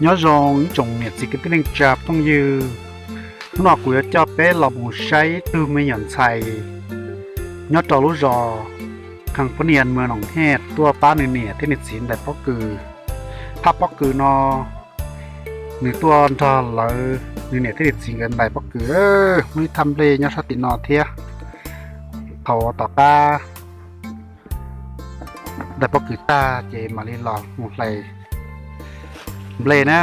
Nyob zoo ib tsoom niam txiv kwv tij neej tsa phooj ywg, hnub no kuv yuav coj peb los mus saib ib tug me nyuam ntxhais nyob rau lub zos Khas Phab Nias, Moos Noom Hej, tuaj pab nws niam thiab nws txiv ntais pob kws. Thaj pob kws no nws tuaj nrog lawv nws niam thiab nws txiv nkawd ntais pob kws. Muaj ib thaj nplej nyob sab tim no thiab. Thaum tom qab ntais pob kws tag ces mam li los mus hlais nplej na.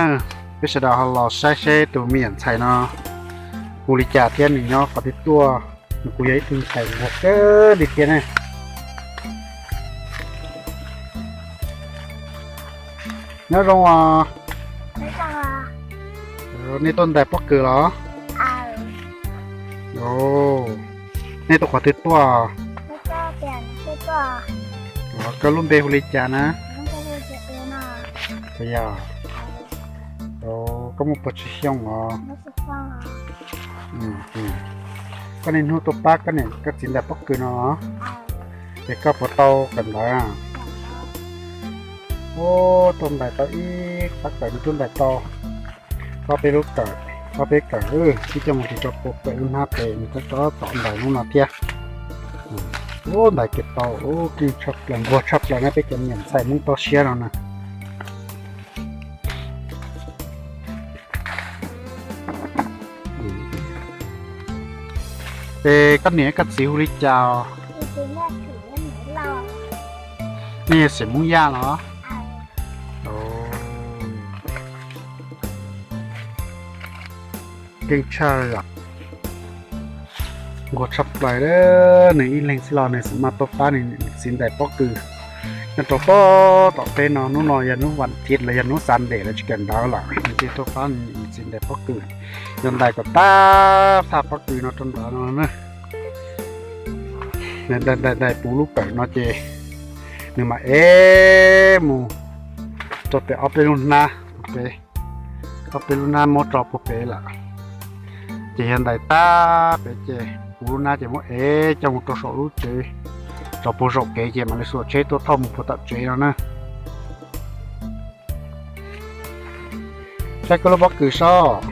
Peb sawv daws ho los saib seb tus me nyuam ntxhais no hu li cas thiab nws nyob qhov twg tuaj. Nws kuj yog ib tug ntxhais nquag kawg li thiab ne. Nyob zoo os. Nej tuaj ntais pob kws los? Nej tuaj qhov twg tuaj? Koj lub npe hu li cas na? Yog, koj muaj puas tsawg xyoo os? Koj niaj hnub tuaj pab koj niam koj txiv ntais pob kws no los? Ces koj puas tau kawm ntawv? Ub, tuaj ntais tau ib qab kawm, nws twb ntais tau ob peb lub kawm, ob peb kawm, ib coj mus tis rau puag pem lub hnab pem, nws rov tom ntais hnub no thiab. Ub, ntais kiag tau, ub, keej tshaj plaws, nquag tshaj plaws na peb cov niam ntxhais Hmoob toj siab no na. Es koj niam koj txiv hu li cas? Nej yog xeem Hmoob Yaj los? Keej tshaj yom. Nquag tshaj plaws, nws ib leeg xwb los nws xav maj tuaj pab nws txiv ntais pob kws nyob rau tom peb no. Hnub no yog hnub vas thiv los yog hnub Sunday, lawv tsis kawm ntawv lawm, nws thiaj tuaj pab nws txiv ntais pob kws. Yog ntais kom tag thaj pob kws no rau ntawd no na. Nws ntais ntais ntais puv lub kawm no ces nws mam ev mus rau pem ob peb lub hnab, ob peb lub hnab muab rau puag pem lawm. Ces yog ntais tag pem ces puv lub hnab ces muab ev coj mus rau saum lub tsev, rau puag saum kev ces mam li xuas tsheb tuaj thauj mus puag tom tsev no na. Saib koj lub pob kws sob.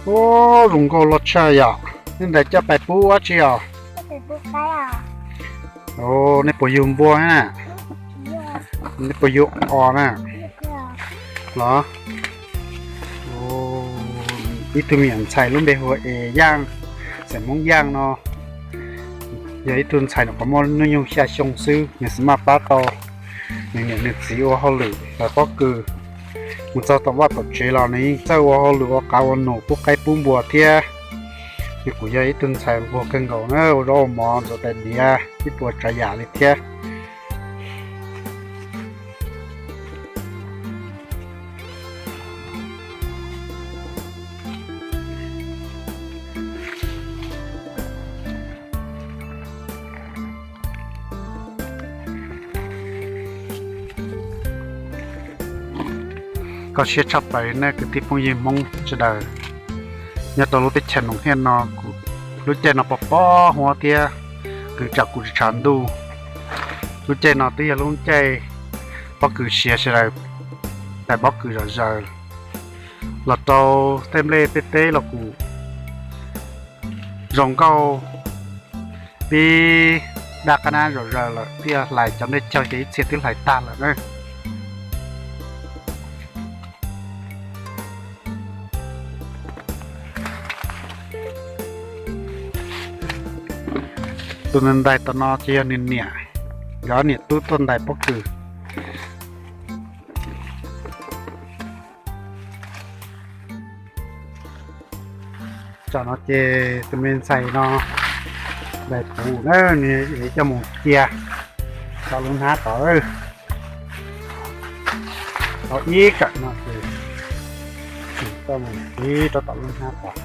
Ub, zoo nkauj loj tshaj yom. Nej ntais coj pais pub dab tsi os? Nej puas yug npua na? Nej puas yug os na? Los, ib tug me nyuam ntxhais lub npe hu Es Yaj, xeem Hmoob Yaj no. Yog ib tug ntxhais nyuam qhuav muaj hnub nyoog xya xyoo xwb, nws xav maj pab tau nws niam nws txiv ua hauj lwm hlais pob kws. Mus txog tom vaj tom tsev los nws yeej txawj ua hauj lwm ua qav ua num pub qaib pub npua thiab. Nws kuj yog ib tug ntxhais nquag kawg nkaus na, ua zaub ua mov ntxuav tais diav ib puas tsav yam li thiab. Koj siab tshaj plaws nej kwv tij phooj ywg Hmoob sawv daws. Nyob rau lub teb chaws Noom Hej no, lub caij no pos pos huab thiab, kwv tsam kuv tsis tshav ntuj. Lub caij no twb yog lub caij pob kws siav, sawv daws ntais pob kws zom zaws. Los rau tej nplej tej teb los kuj zoo nkauj, pib daj qab nab zom zaws lawm, twb yog hlais cov nplej chaw ces ib txhia twb hlais tag lawm na. Tus ntais tom no ces yog nws niam, nkawd niam tub tuaj ntais pob kws. Tsam no ces tus me ntxhais no ntais puv na, nws coj mus cia tom lub hnab tod. Tau ib kawm no ces coj mus cia rau tom lub hnab tod.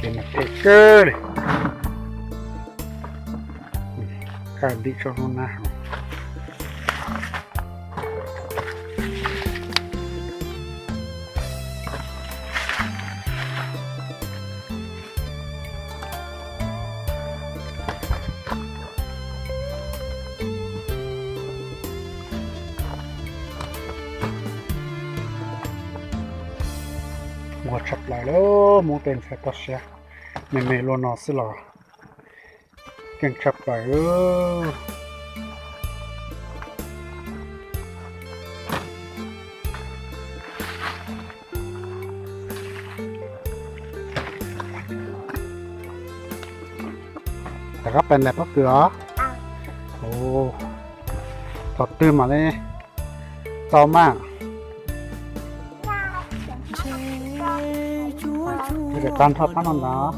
Ces mas phem kawg li. Kaj ntim tso lub hnab hauv. Muaj tshaj plaws li, muab tej ntxhais toj siab me me luaj no xwb los keej tshaj plaws. Rov qab pais nram pob kws os. Thaum twg mam li tau mas. Tag nrho pab no ntag.